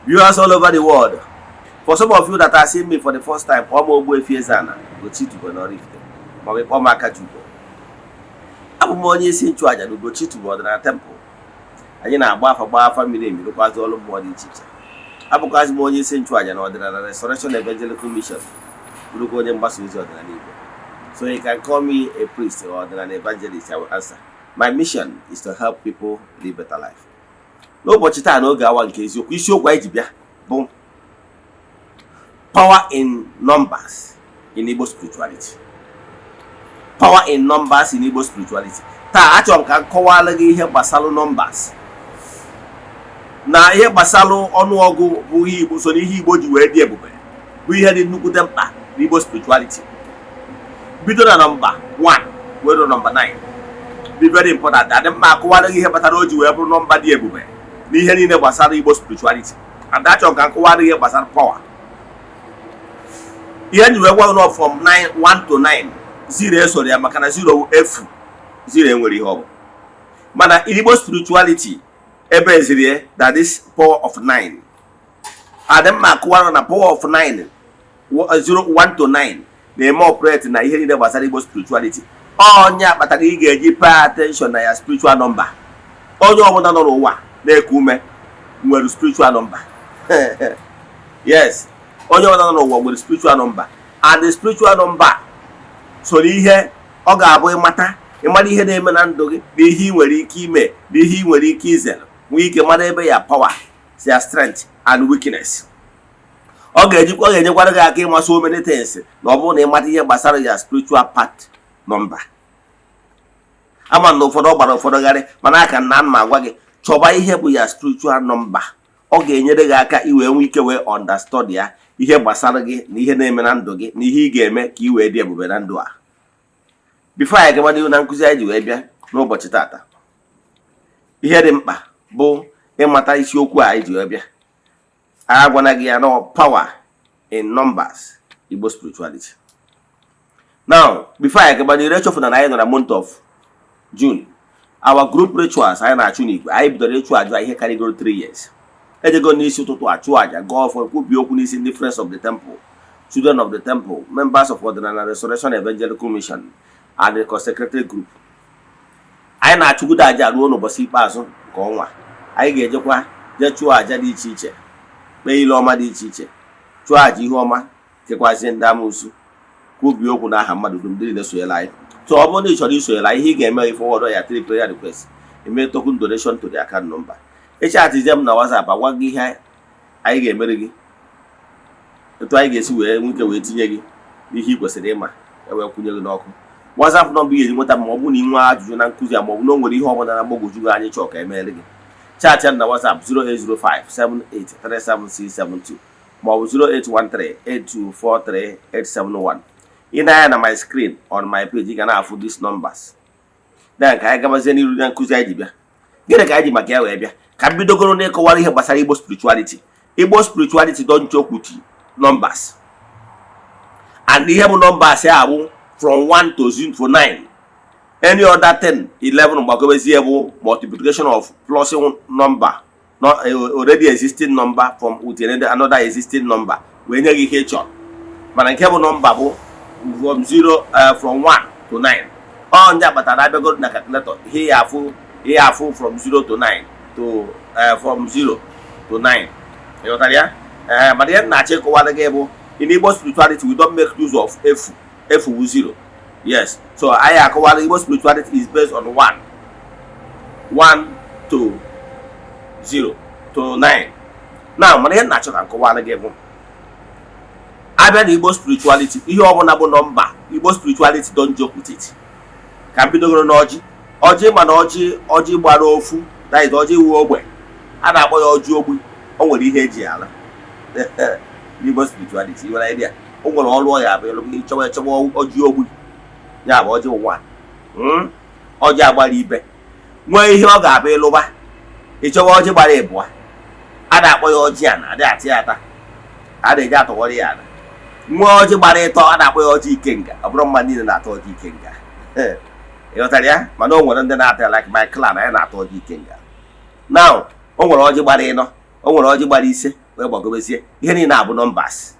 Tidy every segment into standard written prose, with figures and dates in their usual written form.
Viewers all over the world, for some of you that are seeing me for the first time, kpọọ m Ogbuefi Eze-Ana Ugochi Tubelu Oraifite, maọbụ ịkpọ m Akachukwu. Abụ m onye isi nchụaja na Ugochi Tubelu Ọdịnala Temple. Anyị na-agba afa, gbaa afa miri emi, rụkwazị ọrụ mmụọ dị iche iche. Abụkwazị m onye isi nchụaja na Ọdịnala Restoration Evangelical Mission, bụrụkwa onye mgbasa ozi ọdịnala Igbo. So you can call me a priest or ọdịnala evangelist, I will answer. My mission is to help people live better life. N'ụbọchị taa, n'oge awa nke eziokwu, isiokwu anyị ji bịa bụ power in numbers in Igbo spirituality. Power in numbers in Igbo spirituality. Taa, achọrọ m ka m kọwara gị ihe gbasara numbers na ihe gbasara ọnụọgụ, bụ ihe Igbo so n'ihe Igbo ji wee dị ebube, bụ ihe dị nnukwute mkpa n'Igbo spirituality. Bido na nọmba 1 wee ruo nọmba 9 dị very important. Adị mma akọwara gị ihe kpatara o ji wee bụrụ nọmba dị ebube n'ihe niile gbasara Igbo spirituality. And achọrọ m ka m kọwara gị ihe gbasara power. Ihe m ji wee gwa gị nọ from 9, 1 to 9, 0 esoro ya, maka na 0 wụ efu, 0 enwere ihe ọ bụ. Mana in Igbo spirituality, ebe eziri ya that is power of 9. Adị mma akụwara na power of 9, 0, 1 to 9 na-eme operate na ihe niile gbasara Igbo spirituality. Onye kpatara ị ga-eji pay attention na ya spiritual number. Onye ọbụla nọ n'ụwa na-eku ume nwere spiritual number. Yes, onye ọbụla nọ n'ụwa nwere spiritual number, and the spiritual number so n'ihe ọ ga-abụ ịmata, ịmara ihe na-eme na ndụ gị, na ihe ị nwere ike ime, na ihe ị nwere ike izere, nwee ike mara ebe ya power, ya strength and weakness. Ọ ga-ejikwa, ọ ga-enyekwara gị aka ịma so many things na ọ bụrụ na ịmata ihe gbasara ya spiritual path number. Ama na ụfọdụ ọ gbara ụfọdụ gharị, mana aka na ma agwa gị, chọba ihe bụ ya spiritual number. Ọ ga-enyere gị aka iwee nwee ike wee understand ya, ihe gbasara gị na ihe na-eme na ndụ gị na ihe ị ga-eme ka ị wee dị ebube na ndụ a. Before anyị gaba n'ihu na nkụzi anyị ji wee bịa n'ụbọchị tata, ihe dị mkpa bụ ịmata isiokwu a anyị ji wee bịa. Agwana gị ya na power in numbers, Igbo spirituality. Now, before anyị gaba n'ihu, echefuna na anyị nọ na month of June, our group rituals anyị na-achụ n'igwe. Anyị bidoro ịchụ àjà ihe karịgoro 3 years. Ejego n'isi ụtụtụ achụ àjà, gọọ ọfọ, kwubi okwu n'isi ndị friends of the temple, children of the temple, members of Ọdịnala Restoration Evangelical Mission and the consecrated group. Anyị na-achụgide àjà ruo n'ụbọchị ikpeazụ nke ọnwa. Anyị ga-ejekwa jee chụọ àjà dị iche iche, kpee ile ọma dị iche iche, chụọ àjà ihe ọma, kekwazie ndị amoosu, kwubie okwu n'aha mmadụ dum ndị niile sonyere anyị. So ọ bụrụ na ị chọrọ isonyere anyị, ihe ị ga-eme, i forward ya three prayer request, eme token donation to the account number, ịchatizie m na WhatsApp, agwa gị ihe anyị ga-emere gị, etu anyị ga-esi wee nwike wee tinye gị n'ihe ị kwesịrị ịma, e wee kwụnye gị n'ọkụ. WhatsApp nọmba ị ga-eji nweta m, ma ọ bụrụ na ị nwee ajụjụ na nkụzi a, ma ọ bụ na o nwere ihe ọbụla na-agbagwoju gị anyị chọọ ka emere gị, chat ya na WhatsApp 08057837672 ma ọ bụ 08138243871. Ị na-anya na my screen on my page, ị ga na-afụ these numbers. Then ka anyị gabazie n'iru na nkụzi anyị ji bịa. Gịnị ka anyị ji maka ya wee bịa? Ka m bidogoro n'ịkọwara ihe gbasara Igbo spirituality. Igbo spirituality don't joke with numbers, and ihe bụ numbers ya bụ from 1 to 0 to 9. Any other thing, 11 gbagobezie, bụ multiplication of plus number, not already existing number, from with another existing number wee nye gị ihe ị chọrọ. Mana nke bụ nọmba bụ from 0, from 1 to 9. Ọ ndị akpatara abịago na calculator, ihe ya afụ from 0 to 9 to from 0 to 9. Ịghọtara ya? Ee, mana ihe m na-achọ ịkọwara gị bụ, in Igbo spirituality, we don't make use of efu. Efu wu 0. Yes, so anyị akọwara, Igbo spirituality is based on 1, 1 to 0 to 9. Now, mana ihe m na-achọ ka nkọwara gị bụ, abịa na Igbo spirituality, ihe ọbụla bụ nọmba, Igbo spirituality don't joke with it. Ka m bidogoro n'ọjị. Ọjị, mana ọjị gbara ofu, that is ọjị wu ogbe, a na-akpọ ya ọjị ogbi. O nwere ihe eji ala n'Igbo spirituality. Nwere idea, o nwere ọrụ ọ ya abụ ịlụ. Ịchọwa ịchọwa ọjị ogbi, ya bụ ọjị nwa. Ọjị agbara ibe nwee ihe ọ ga-abụ ịlụba. Ịchọwa ọjị gbara ịbụa, a na-akpọ ya ọjị ana, adịghị ata ya ata, a na-eji atọwara ya ana. Nwee ọjị gbara ịtọ, a na-akpọ ya ọjị ikenga. Ọ bụrụ mmadụ niile na-ata ọjị ikenga, ịghọtara ya? Mana o nwere ndị na-ata ya, like my clan, anyị na-ata ọjị ikenga. Now, o nwere ọjị gbara 4, o nwere ọjị gbara 5. Wee gbagobezie, ihe niile abụ numbers.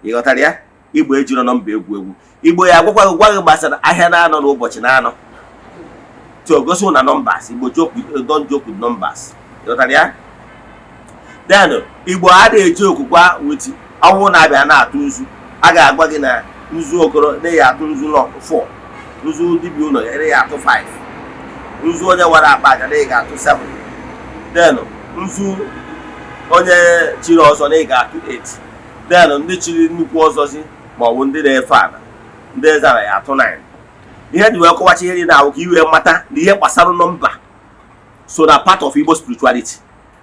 Ị ghọtara ya? Igbo ejiro nọmba egwu egwu. Igbo ya agwakwa gị, gwa gị gbasara ahịa na-anọ n'ụbọchị na-anọ to gosi na numbers. Igbo joke with, don't joke with numbers. Ị ghọtara ya? Then Igbo adịghị eji okwukwa with ọnwụ na-abịa na-atụ nzu. A ga-agwa gị na nzu okoro na ya atụ nzu 4, nzu dibịa ụlọ ya ya atụ 5, nzu onye wara akpa aja na ị ga-atụ 7, then nzu onye chiri ọzọ na ị ga-atụ 8, then ndị chiri nnukwu ọzọzi ma ọ bụ ndị na-efe ala, ndị eze ala, ya atụ 9. Ihe ji wee kọwacha ihe niile ahụ ka i wee mata na ihe gbasara nọmba so na part of Igbo spirituality.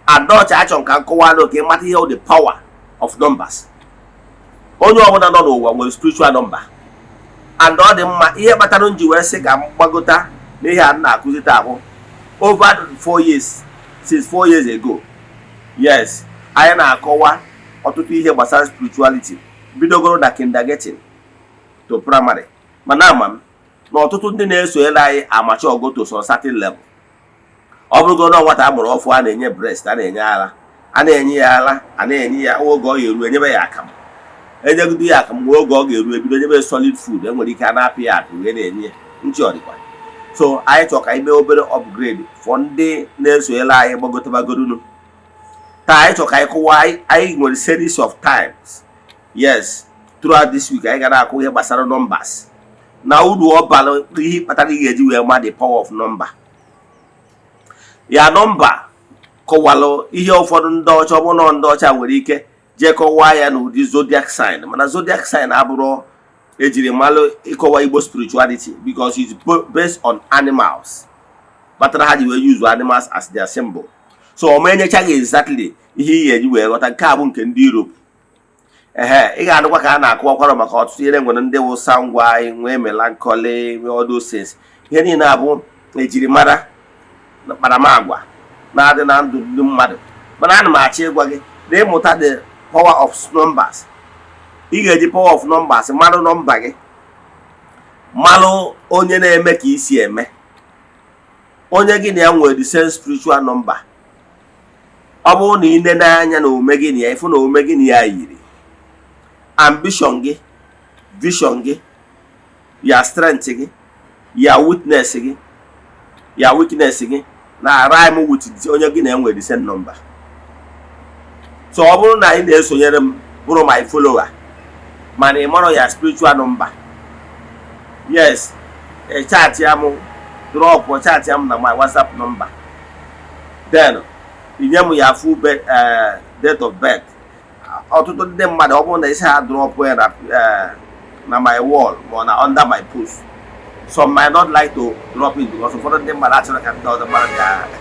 Adọcha achọ ka nkọwa ka ị mata ihe the power of numbers. Onye ọbụla nọ n'ụwa nwere spiritual number, and ọ dị mma. Ihe kpatara m ji wee sị ka m gbagota n'ihe a m na-akụzi taa bụ over 4 years, since 4 years ago, yes, anyị na-akọwa ọtụtụ ihe gbasara spirituality, bidogoro na kindergarten to primary. Mana ama m na ọtụtụ ndị na-esonyere anyị amacha ogo to some certain level. Ọ bụrụgo na nwata a mụrụ ọfụ, a na-enye breast, a na-enye ara, a na-enye ya ara, a na-enye ya. Oge ọ ga-eru, enyebe ya akamụ, enyegodo ya akamụ. Mgbe oge ọ ga-eru, ebido nyebe solid food. Enwere ike a na-apị ya apị wee na-enye ya nchi. Ọdịkwa so anyị chọrọ ka anyị mee obere upgrade for ndị na-esonyere anyị gbagotebagorunu. Taa anyị chọrọ ka anyị kụwa. Anyị nwere series of times, yes, throughout this week anyị ga na-akụ ihe gbasara numbers na uru ọ bara, ihe kpatara ị ga-eji wee ma the power of number. Ya nọmba kọwalụ ihe ụfọdụ. Ndị ọcha, ọ bụrụ na ndị ọcha nwere ike jee kọwaa ya n'ụdị zodiac sign, mana zodiac sign abụrụ ejiri malụ ịkọwa Igbo spirituality, because it's based on animals, kpatara ha ji wee use animals as their symbol. So ọ ma enyechaghị exactly ihe ị ga-eji wee ghọta. Nke a bụ nke ndị Europe. Ehe, ị ga-anụkwa ka a na-akụwakwara maka ọtụtụ ihe nwere ndị wụ sanguine, nwee melancholy, nwee all those things. Ihe niile abụ ejirimara na akparamagwa na-adị na ndụ ndị mmadụ. Mana ana m achọ ịgwa gị na ịmụta the power of numbers, ị ga-eji power of numbers marụ nọmba gị, malụ onye na-eme ka isi eme, onye gị na ya nwere the same spiritual number. Ọ bụrụ na ị nene anya na omume gị na ya, ịfụ na omume gị na ya yiri, ambition gị, vision gị, ya strength gị, ya weakness gị, ya weakness gị na rhyme with onye gị na ya nwere the same number. So ọ bụrụ na ị na-esonyere m, bụrụ my follower, mana ị marọ ya spiritual number, yes, chat ya m, drop chat ya m na my WhatsApp number, then inye m ya full date of birth. Ọtụtụ ndị mmadụ, ọ bụrụ na isi ha drop ya na my wall ma ọ na under my post, some might not like to drop it because ụfọdụ ndị mmadụ achọrọ ka ndị ọzọ mara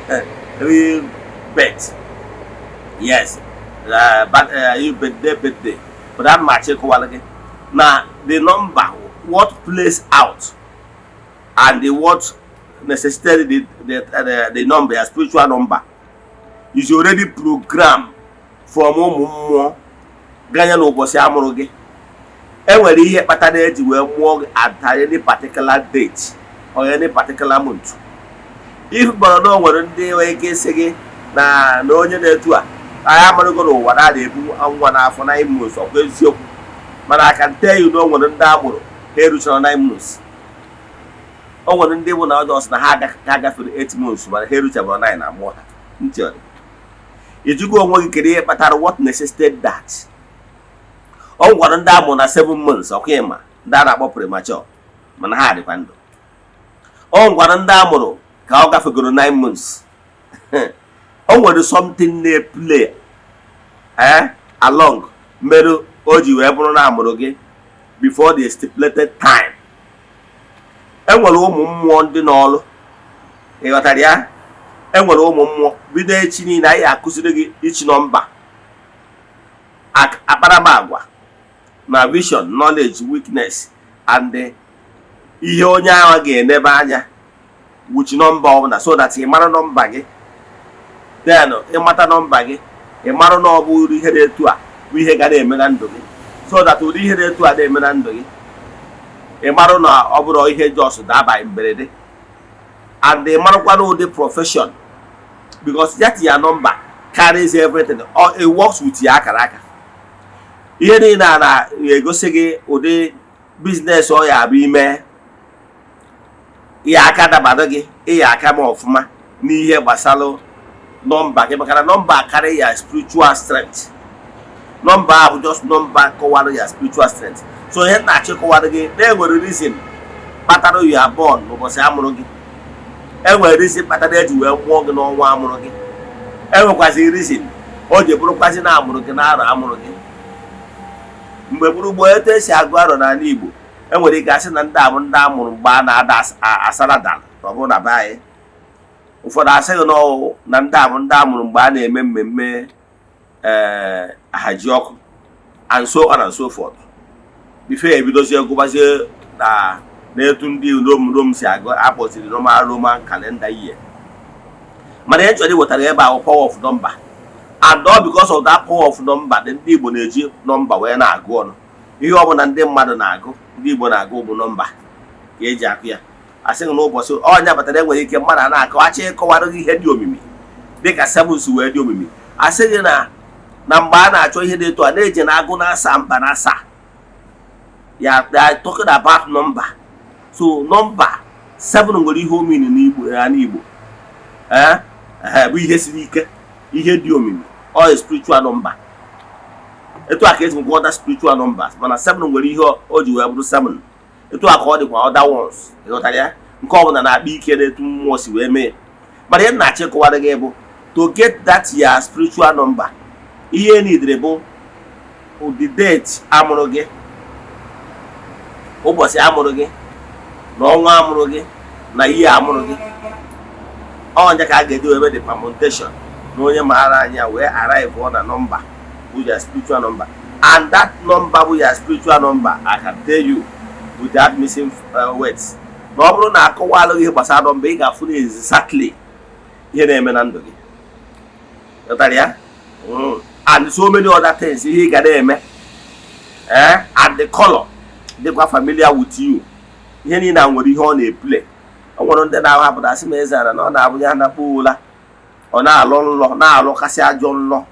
their real birth, yes, but you birthday. But I'm achọ ịkọwara gị na the number, what plays out and the what necessitated the number, your spiritual number, is already programmed from ụmụ mmụọ ganye n'ụbọchị amụrụ gị. E nwere ihe kpatara eji wee mụọ gị at any particular date or any particular month. If kpọrọ na o nwere ndị nwere ike ịsị gị na onye na-etu a, anyị amarụgo n'ụwa na ebu nwa n'afọ 9 months, ọkwa eziokwu? Mana I can tell you na o nwere ndị amụrụ ha eruchara 9 months. O nwere ndị bụ na ọjọọ sị na ha gafere 8 months, mana ha eruchabara 9 na amụọ ha. Ntị ọ dị, ịjụgo onwe gị kedu ihe kpatara, what necessitated that? Ọ gwara ndị amụrụ na 7 months, ọkwa ịma ndị a na-akpọ premature, mana ha dịkwa ndụ. Ọ gwara ndị amụrụ ka ọ gafegoro 9 months. O nwere something na-play along mere o ji wee bụrụ na amụrụ gị before the stipulated time. E nwere ụmụ mmụọ ndị n'ọlụ, ị ghọtara ya? E nwere ụmụ mmụọ. Bido echi niile anyị akụziri gị ichi nọmba, akparamagwa na vision, knowledge, weakness and ihe onye ahụ ga-enebe anya wuchi nọmba ọbụla, so that ị mara nọmba gị. Then ịmata nọmba gị, ị mara na ọ bụ ụdị ihe dị etu a bụ ihe ga na-eme na ndụ gị, so that ụdị ihe dị etu a na-eme na ndụ gị, ị mara na ọ bụrụ ihe just daba mberede. And ị marakwa na ụdị profession, because that ya nọmba Carries everything. Or it works with ya akara aka. Ihe niile a na-egosi gị ụdị business ọ ya abụ ime ihe aka dabado gị, ịya aka ma ọfụma n'ihe gbasara nọmba gị, maka na nọmba carry ya spiritual strength. Nọmba ahụ just nọmba kọwara ya spiritual strength. So ihe na-achọ ịkọwara gị na enwere reason kpatara you are born n'ụbọchị amụrụ gị, enwere reason kpatara eji wee mụọ gị n'ọnwa amụrụ gị, enwekwazi reason o ji bụrụkwazi na amụrụ gị n'arọ amụrụ gị. Mgbe gburugburu etu esi agụ arọ n'ala Igbo, enwere ike asị na ndị a bụ ndị amụrụ mgbe a na-ada asara dara. Ọ bụrụ na be anyị, ụfọdụ asịghị na ndị a bụ ndị amụrụ mgbe a na-eme mmemme ahaji ọkụ, and so on and so forth, before ebidozie gụbazie na n'etu ndị Rom si agụ, akpọziri normal Roman calendar year. Mana ihe chọrọ iwetara ebe ahụ, power of number, and all because of that power of number, ndị Igbo na-eji nọmba wee na-agụ ọnụ. Ihe ọbụla ndị mmadụ na-agụ, ndị Igbo na-agụ bụ nọmba ka eji akụ ya. Asịghị n'ụbọchị ọnya batara, enwere ike mmadụ a na-akọ, achọ ịkọwara gị ihe dị omimi, dịka sevens wee dị omimi. Asịghị na mgbe a na-achọ ihe dị etu a, na-eji na agụ na asaa mba na asaa ya. They are talking about number. So nọmba 7 nwere ihe omimi n'Igbo ya, n'Igbo ee bụ ihe siri ike, ihe dị omimi. Ọ spiritual number. Etu a ka esi nwekwa other spiritual numbers, mana 7 nwere ihe o ji wee bụrụ 7. Etu a ka ọ dịkwa other ones. Ịghọtara ya? Nke ọbụla na-akpa ike n'etu mmụọ si wee mee. Mana ihe na-achọ ịkọwara gị bụ, to get that your spiritual number, ihe nidere bụ the date amụrụ gị, ụbọchị amụrụ gị, na ọnwa amụrụ gị, na ihe amụrụ gị. Ọnya ka a ga-eji eme the permutation na onye maara anya wee arrive na nọmba bụ your spiritual number. And that number bụ your spiritual number. I can tell you without missing words na ọ bụrụ na akọwalụ gị ihe gbasara nọmba, ị ga-afụ na exactly ihe na-eme na ndụ gị. Ghọtara ya? And so many other things ihe ị ga na-eme, and the color dịkwa familiar with you. Ihe niile a nwere ihe ọ na-eplay. Ọ nwere ndị na-ahapụta asị m eze ara na ọ na-abụ ya nakpuo ụla, ọ na-alụ nlọ, na-alụkasị ajọ nlọ.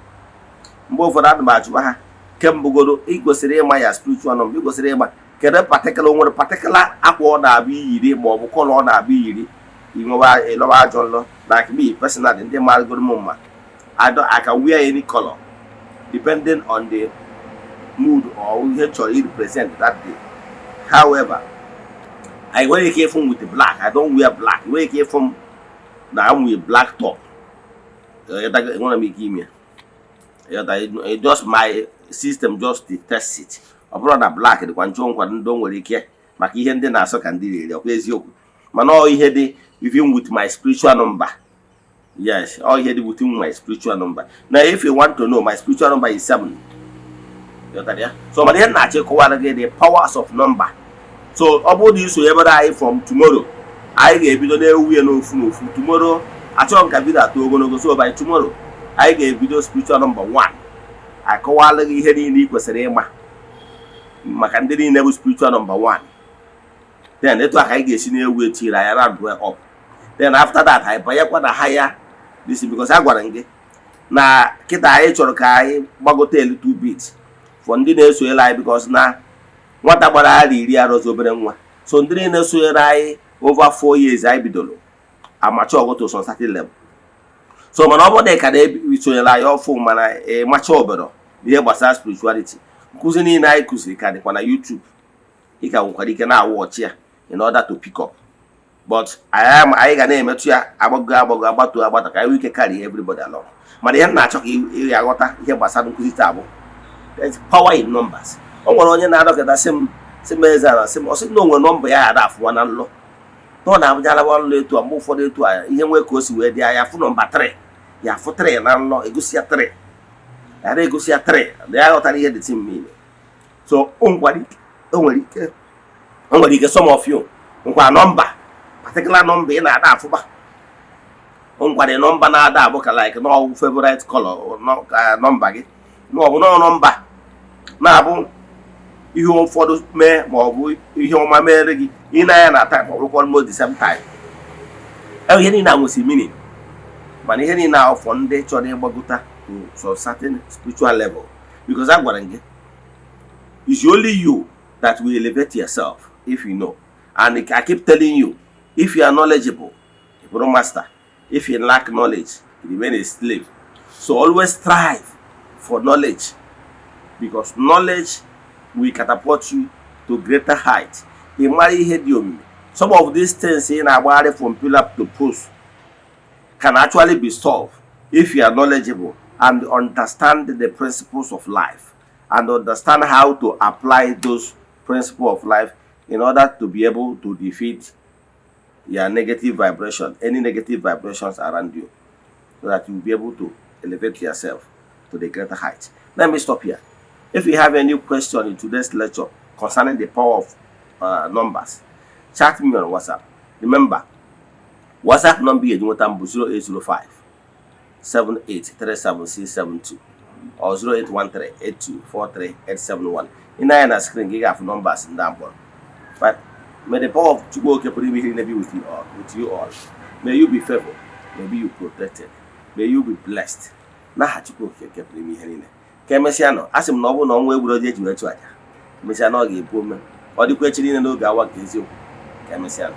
Mgbe ụfọdụ ana m ajụba ha, kembụgodo ị kwesịrị ịma ya spiritual number, ị kwesịrị ịma kedu particular, nwere particular akwa ọ na-abụ iyiri ma ọ bụ color ọ na-abụ iyiri, ịnwewa ịlọwa ajọ nlọ. Like me personally, ndị maragoro m mma, I can wear any color depending on the mood or ihe chọrọ i represent that day. However, I nwere ike ịfụ m with black. I don't wear black. Nwere ike ịfụ m na m with black top, enwere m ike ime ya. Just my system just detects it. Ọ bụrụ na black dịkwa njọ nkwado ndị o nwere ike maka ihe ndị na-asọ ka ndị riri ọkwa eziokwu, mana ọ ihe dị within with my spiritual number. Yes, ọ ihe dị within my spiritual number. Now, if you want to know, my spiritual number is 7. Ghọtara ya? So mana ihe m na-achọ ịkọwara gị, the powers of number. So ọ bụrụ na iso ebere anyị, from tomorrow anyị ga-ebido na-ewu ya n'ofu n'ofu. Tomorrow, achọrọ m ka video atọ ogologo, so by tomorrow anyị ga-ebido spiritual number 1, akọwala gị ihe niile ị kwesịrị ịma maka ndị niile bụ spiritual number 1. Then etu a ka anyị ga-esi na-ewu etiri anyị round way up. Then after that, anyị banyekwa na higher this, because a gwara m gị na kịta anyị chọrọ ka anyị gbagote a little bit for ndị na-esonyere anyị, because na nwata gbara ara 10 arọzi obere nwa. So ndị niile sonyere anyị over 4 years, anyị bidoro amacha ọgụ to some certain level. So mana ọ bụrụ na ị ka na-esonyere anyị ọfụ, mana ịmacha obere ihe gbasara spirituality, nkụzi niile anyị kụziri ka dịkwa na YouTube. Ị ka nwekwara ike na-awụ ọchị ya in order to pick up. But anyị ga na-emetụ ya agbago agbago, agbatu agbata, ka anyị nwee ike carry everybody along. Mana ihe m na-achọ ka ị aghọta ihe gbasara nkụzi taa bụ there's power in numbers. O nwere onye na-adọkịta sị m eze ala, sị m, ọ sị na o nwere nọmba ya ada afụwa na nlọ, na ọ na-abụjarawa nlọ etu a. Mgbe ụfọdụ etu a ihe nwee ka o si wee dị anya, fụ nọmba 3, ya afụ 3 na nlọ, egosi ya 3, ya egosi ya 3, na ya ghọtara ihe dị tim niile. So o nwekwara ike, o nwere ike some of you nkwa nọmba, particular nọmba ị na-ada afụba. O nwekwara nọmba na-ada abụ ka like n'ọwụ favorite color ka nọmba gị, ma ọ bụ nọọ nọmba na-abụ ihe ụfọdụ mee, ma ọ bụ ihe ọma mere gị, ị na-anya na time, ọ bụrụkwa almost the same time. Ihe niile a nwesị meaning. Mana ihe niile ahụ for ndị chọrọ ịgbagota to some certain spiritual level, because a gwara m gị, it's only you that will elevate yourself if you know. And I keep telling you, if you are knowledgeable, you bụrụ master. If you lack knowledge, you remain a slave. So always strive for knowledge, because knowledge will catapult you to greater height. Ị mara ihe dị omimi, some of these things ị na-agbagharị from pillar to post can actually be solved if you are knowledgeable and understand the principles of life and understand how to apply those principles of life in order to be able to defeat your negative vibration, any negative vibrations around you, so that you'll be able to elevate yourself to the greater height. Let me stop here. If you have any question in today's lecture concerning the power of numbers, chat me on WhatsApp. Remember, WhatsApp number ị ga-eji nweta m bụ 0805 7837672 or 0813 8243871. Ị na-anya na screen gị, ga-afụ numbers ndị a mkpọrọ. But may the power of Chukwu Oke pụrụ ime ihe niile be with you all, with you all. May you be favored, may you be protected, may you be blessed. N'aha Chukwu Okike nke pụrụ ime ihe niile. Ka emesịa nọ, a sị m na ọ bụrụ na ọnwa egburu oji eji wee chụ aja, emesịa na ọ ga-epu ome. Ọ dịkwa echi niile n'oge awa nke eziokwu. Ka emesịa nọ.